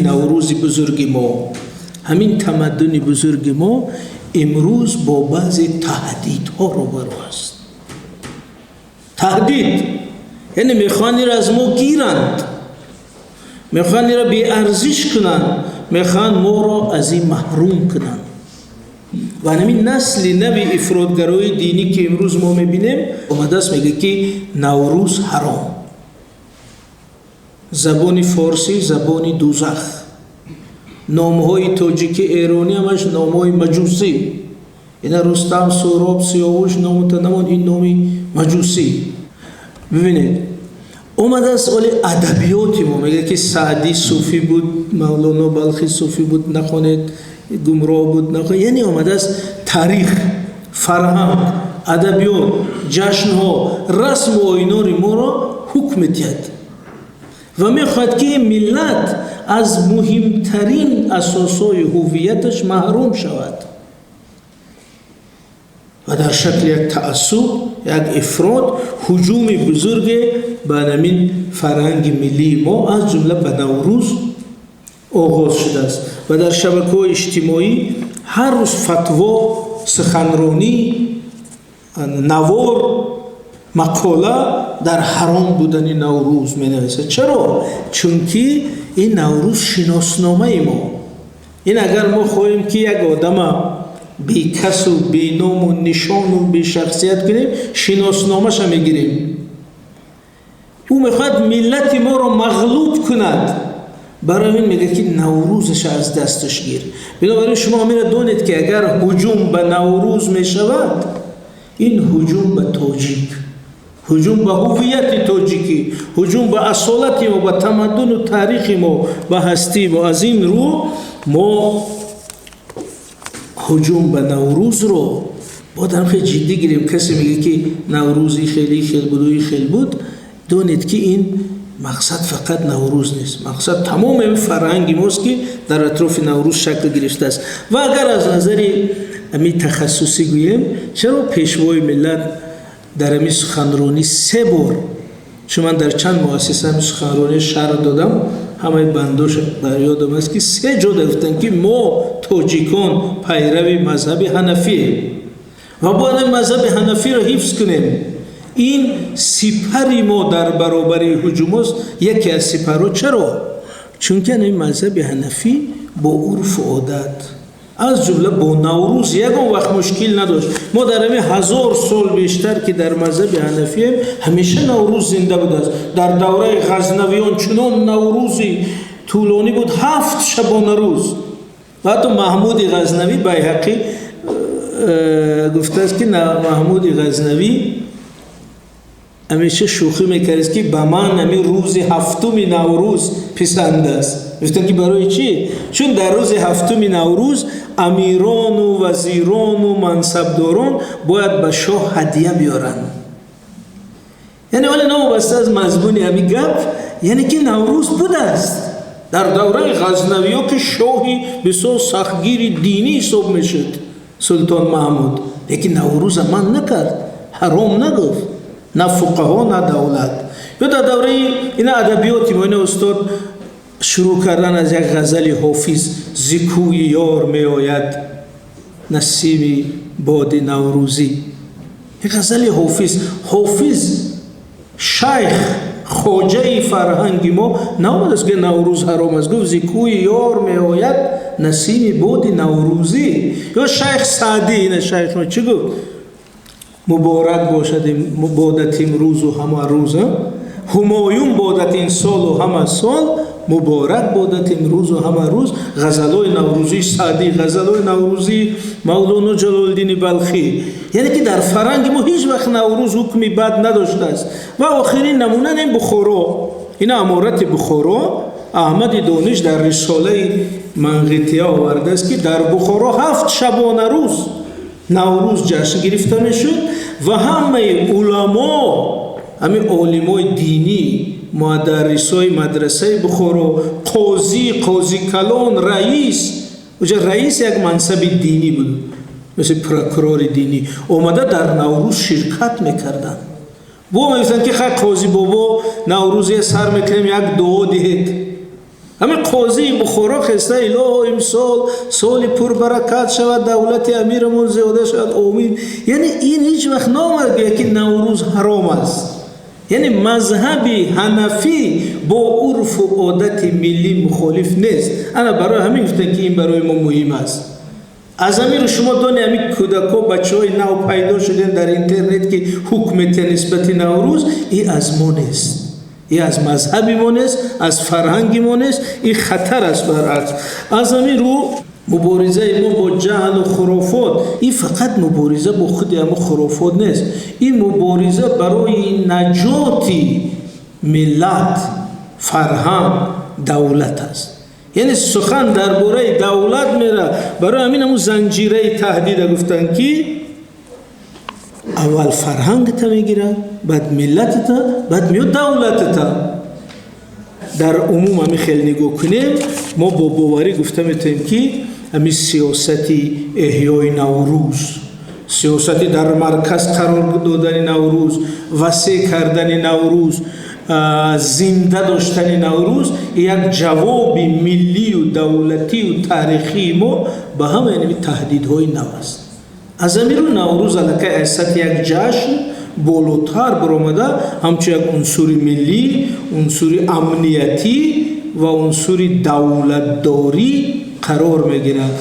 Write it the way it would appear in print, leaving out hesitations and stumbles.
Наврӯзи бузурги мо, ҳамин тамаддуни бузурги мо имрӯз бо баъзе таҳдидҳо рӯбарӯ аст. Таҳдид, яъне мехоҳанд инро аз мо гиранд, мехоҳанд инро беарзиш кунанд, мехоҳанд моро аз ин маҳрум кунанд. Ва ҳамин насли нави ифротгарои динӣ, ки имрӯз мо мебинем, омадааст, мегӯяд, ки Наврӯз ҳаром, забони форсӣ забони дӯзах, номҳои тоҷики эронӣ ҳамаш номҳои маҷусӣ, ина Рустам, Суҳроб, Сиёвуш, номутанамон, ин номи маҷусӣ. Бибинед, омадааст, оли адабиёти мо мегӯяд, ки Саъдӣ суфӣ буд, Мавлоно Балхӣ суфӣ буд, нахонед, гумроҳ буд, нахонед. Яъне омадааст, таърих, фарҳанг, адабиёт, ҷашнҳо, расму оинори моро ҳукм медиҳад ва мехоҳад, ки миллат аз муҳимтарин асосҳои ҳуввияташ маҳрум шавад ва дар шакли як таассуб, як ифрот, ҳуҷуми бузурге ба ҳамин фарҳанги миллии мо, аз ҷумла ба Наврӯз, оғоз шудааст. Ва дар шабакаҳои иҷтимоӣ ҳар рӯз фатво, суханронӣ, навор, мақола дар ҳаром будани Наврӯз менависад. Чаро? Чунки ин Наврӯз шиносномаи мо. Ин агар мо хоҳем, ки як одама бекасу беному нишону бешахсият кунем, шиносномаша мегирем. Ӯ мехоҳад миллати моро мағлуб кунад. Барои ҳамин мегӯяд, ки Наврӯзаша аз дасташ гир. Бинобар ин шумо ҳаминро донед, ки агар ҳуҷум ба Наврӯз мешавад, ин ҳуҷум ба тоҷик, ҳуҷум ба ҳуввияти тоҷикӣ, ҳуҷум ба асолати мо, ба тамаддуну таърихи мо, ба ҳастии мо. Аз ин рӯ мо ҳуҷум ба Наврӯзро бояд ҳам хеле ҷиддӣ гирем. Касе мегӯяд, ки Наврӯзи хеле хел буду и хел буд, донед, ки ин мақсад фақат Наврӯз нест, мақсад тамоми фарҳанги мост, ки дар атрофи Наврӯз шакл гирифтааст. Ва агар аз назари ами тахассусӣ гӯем, чаро Пешвои миллат дар ами суханронӣ се бор, чун ман дар чанд муассиса ами суханронӣ шарҳ додам, ҳамаи бандош бар ёдам аст, ки се ҷо гуфтанд, ки мо тоҷикон пайрави мазҳаби ҳанафием ва бояд мазҳаби ҳанафиро ҳифз кунем. Ин сипари мо дар баробари ҳуҷумост, яке аз сипарҳо. Чаро? Чунки ин мазҳаби ҳанафӣ бо урфу одат, аз ҷумла бо Наврӯз, ягон вақт мушкил надошт. Мо дар ҳамин 1000 сол бештар, ки дар мазҳаби ҳанафием, ҳамеша Наврӯз зинда будааст. Дар давраи Ғазнавиён чунон Наврӯзи тӯлонӣ буд, 7 шабонарӯз. Ва ҳатто Маҳмуди Ғазнавӣ, Байҳақӣ гуфтааст, ки Маҳмуди Ғазнавӣ ҳамеша шӯхӣ мекард, ки ба ман ҳамин рӯзи ҳафтуми Наврӯз писанд аст. Гуфтанд, ки барои чӣ? Чун дар рӯзи ҳафтуми Наврӯз амирону вазирону мансабдорон бояд ба шоҳ ҳадия биёранд. Яъне вале новобаста аз мазмуни ҳамин гап, яъне ки Наврӯз будааст дар давраи Ғазнавиё, ки шоҳи бисёр сахтгири динӣ ҳисоб мешуд султон Маҳмуд, лекин Наврӯза манъ накард, ҳаром нагуфт, на фуқаҳо, на давлат. Ё дар давраи ина адабиёти мо, ина устод шурӯъ кардан аз як ғазали Ҳофиз: «Зи кӯи ёр меояд насими боди наврӯзӣ». Як ғазали Ҳофиз. Ҳофиз, шайх, хоҷаи фарҳанги мо, наомадааст, ки Наврӯз ҳаром аст. Гуфт: «Зи кӯи ёр меояд насими боди наврӯзӣ». Ё шайх Саъдӣ, ина шайх мо чӣ гуфт? «Муборак бошад бодат имрӯзу ҳама рӯз, ҳумоюн бодат ин солу ҳама сол, муборак бодат имрӯзу ҳама рӯз». Ғазалҳои наврӯзии Саъдӣ, ғазалҳои наврӯзии Мавлоно Ҷалолиддини Балхӣ. Яъне ки дар фарҳанги мо ҳеҷ вақт Наврӯз ҳукми бад надоштааст. Ва охирин намуна ин Бухоро, ина аморати Бухоро. Аҳмади Дониш дар рисолаи Манғития овардааст, ки дар Бухоро 7 шабонарӯз Наврӯз ҷашн гирифта мешуд ва ҳамаи уламо, ҳамин олимои динӣ, мударрисои мадрасаи Бухоро, қозӣ, қози калон, раис, уҷа раис як мансаби динӣ буд, мисли прокурори динӣ, омада дар Наврӯз ширкат мекарданд. Бо мегуфтанд, ки хай, қози бобо, Наврӯзе сар мекунем, як дуо диҳед. Ҳамин қозии Бухоро хеста: «Илоҳо, имсол соли пурбаракат шавад, давлати амирамон зиёда шавад, омин». Яъне ин ҳеҷ вақт наомад гӯяд, ки Наврӯз ҳаром аст. Яъне мазҳаби ҳанафӣ бо урфу одати миллӣ мухолиф нест. Ана барои ҳамин гуфтем, ки ин барои мо муҳим аст. Аз ҳамин рӯ шумо дони, ҳамин кӯдако, бачаҳои нав пайдо шудем дар интернет, ки ҳукм метиҳанд нисбати Наврӯз, и аз мо нест, и аз мазҳаби мо нест, аз фарҳанги мо нест, и хатар аст. Баръакс, аз ҳамин рӯ муборизаи мо бо ҷаҳлу хурофот ин фақат мубориза бо худи ҳамо хурофот нест, ин мубориза барои наҷоти миллат, фарҳанг, давлат аст. Яъне сухан дар бораи давлат мера. Барои ҳамин ҳамун занҷираи таҳдида гуфтанд, ки аввал фарҳангата мегирад, баъд миллатата, баъд меёд давлатата. Дар умум ҳамин хел нигоҳ кунем, мо бо боварӣ гуфта метавонем, ки ҳамин сиёсати эҳёи Наврӯз, сиёсати дар марказ қарор додани Наврӯз, васеъ кардани Наврӯз, зинда доштани Наврӯз як ҷавоби миллию давлатию таърихии мо ба ҳамаи ҳамин таҳдидҳои нав аст. Аз ҳамин рӯ Наврӯз аллакай аз сатҳи як ҷашн болотар баромада, ҳамчун як унсури миллӣ, унсури амниятӣ ва унсури давлатдорӣ қарор мегирад.